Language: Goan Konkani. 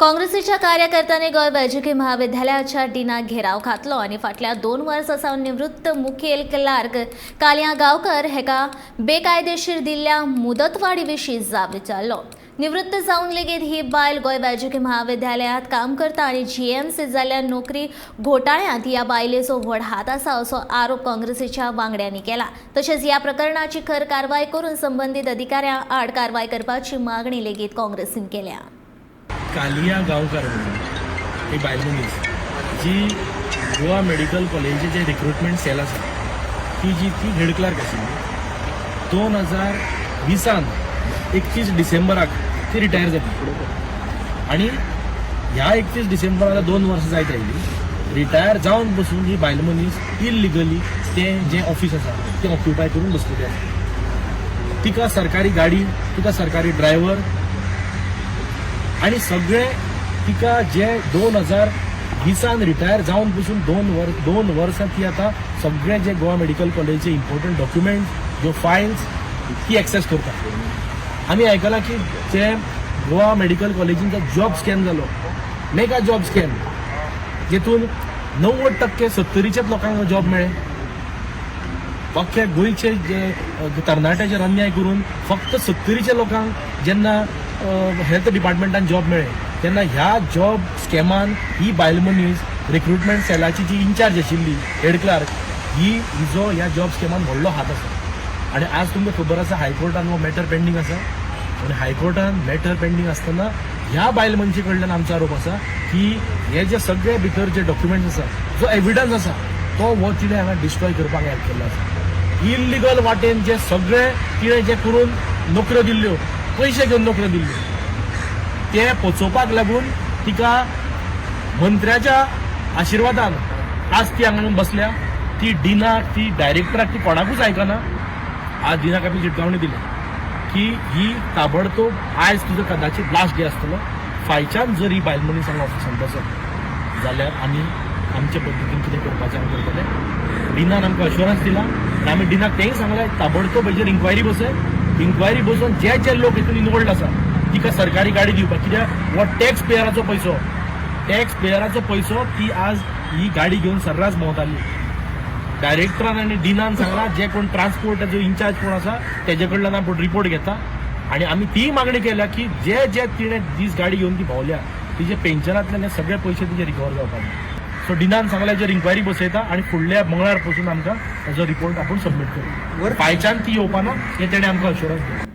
काँग्रेसीच्या कार्यकर्त्यांनी गोंय वैजकी महाविद्यालयाच्या डिनाक घेराव घातलो आनी फाटल्या 2 वर्सां सावन निवृत्त मुखेल क्लार्क कालया गांवकर हेका बेकायदेशीर दिल्ल्या मुदतवाडी विशीं जाब विचारलो. निवृत्त जावन लेगीत ही बायल गोंय वैजकी महाविद्यालयांत काम करता आनी जीएमसी जाल्ल्या नोकरी घोटाळ्यांत ह्या बायलेचो व्हड हात आसा असो आरोप काँग्रेसीच्या वांगड्यांनी केला. तशेंच ह्या प्रकरणाची खर कारवाय करून संबंदीत अधिकाऱ्यां आड कारवाय करपाची मागणी लेगीत काँग्रेसीन केल्या. कालिया गांवकार म्हणून एक बायल मनीस जी गोवा मेडिकल कॉलेजीचे जे रिक्रुटमेंट सेल आसा ती जी ती हेड क्लार्क आशिल्ली. 2020आन 31 डिसेंबराक ती रिटायर जाली आनी ह्या 31 डिसेंबराक 2 वर्सां जायत आयली. रिटायर जावन बसून ही बायल मनीस इलिगली तें जें ऑफीस आसा तें ऑक्युपाय करून बसलेली आसा. तिका सरकारी गाडी, तिका सरकारी ड्रायव्हर आणि सगळे तिका जे 2020आन रिटायर जावन पसून 2 वर्सां ती आतां सगळे जे गोवा मेडिकल कॉलेजीचे इम्पॉर्टंट डॉक्युमेंट्स, ज्यो फायल्स ती एक्सेस करता. आमी आयकलां की जे गोवा मेडिकल कॉलेजीन जो जॉब स्कॅम जालो, मेगा जॉब स्कॅम, जेतून 90% सत्तरीच्याच लोकांक जॉब मेळ्ळे. अख्ख्या गोंयचे जे तरणाट्याचेर अन्याय करून फक्त सत्तरीच्या लोकांक जेन्ना हेल्थ डिपार्टमेंटान जॉब मेळ्ळे, तेन्ना ह्या जॉब स्कॅमान ही बायल मनीस रिक्रुटमेंट सेलाची जी इन्चार्ज आशिल्ली, हेड क्लार्क, ही हिजो ह्या जॉब स्कॅमान व्हडलो हात आसा. आनी आज तुमकां खबर आसा, हायकोर्टान हो मॅटर पेंडींग आसा आनी हायकोर्टान मॅटर पेंडींग आसतना ह्या बायल मनशे कडल्यान आमचो आरोप आसा की हे जे सगळे भितर जे डॉक्युमेंट्स आसा, जो एविडन्स आसा, तो हो तिणें हांगा डिस्ट्रॉय करपाक हेल्प केल्लो आसा. इल्लिगल वाटेन जे सगळे तिणें जे करून नोकऱ्यो दिल्ल्यो, पयशे घेवन नोकऱ्यो दिल्ल्यो, ते पचोवपाक लागून तिका मंत्र्याच्या आशिर्वादान आज ती हांगा बसल्या. ती डिनाक, ती डायरेक्टराक, ती कोणाकूच आयकना. आज डिनाक आमी चिटकावणी दिल्या की ही ताबडतोब, आयज तुजो कदाचित लास्ट डे आसतलो, फायच्यान जर ही बायल मनीस हांगा ऑफिसान बसत जाल्यार आमी आमचे पद्दतीन कितें करपाचें आमी करतले. डिनान आमकां अश्योरन्स दिला आनी आमी डिनाक तेंय सांगलें, ताबडतोब हेजेर इन्क्वायरी बसय. इन्क्वायरी बसोवन जे जे लोक हितून इनवॉल्ड आसा तिका सरकारी गाडी दिवपाक, कित्याक हो टॅक्स पेयराचो पयसो, टॅक्स पेयराचो पयसो. ती आज ही गाडी घेवन सर्रास भोंवताली. डायरेक्टरान आनी डिनान सांगला, जे कोण ट्रान्सपोर्टाचो इन्चार्ज कोण आसा तेजे कडल्यान आपूण रिपोर्ट घेता. आनी आमी तीय मागणी केल्या की जे जे तिणें दीस गाडी घेवन ती भोंवल्या, तिजे पेन्शनांतल्यान हे सगळे पयशे तिजे रिकवर जावपाक जाय. सो डिनान सांगला, हेजेर इन्क्वायरी बसयता आनी फुडल्या मंगळार पसून आमकां ताजो रिपोर्ट आपूण सबमीट करू. फायच्यान ती येवपाना हें तेणें आमकां अश्योरन्स दिलें.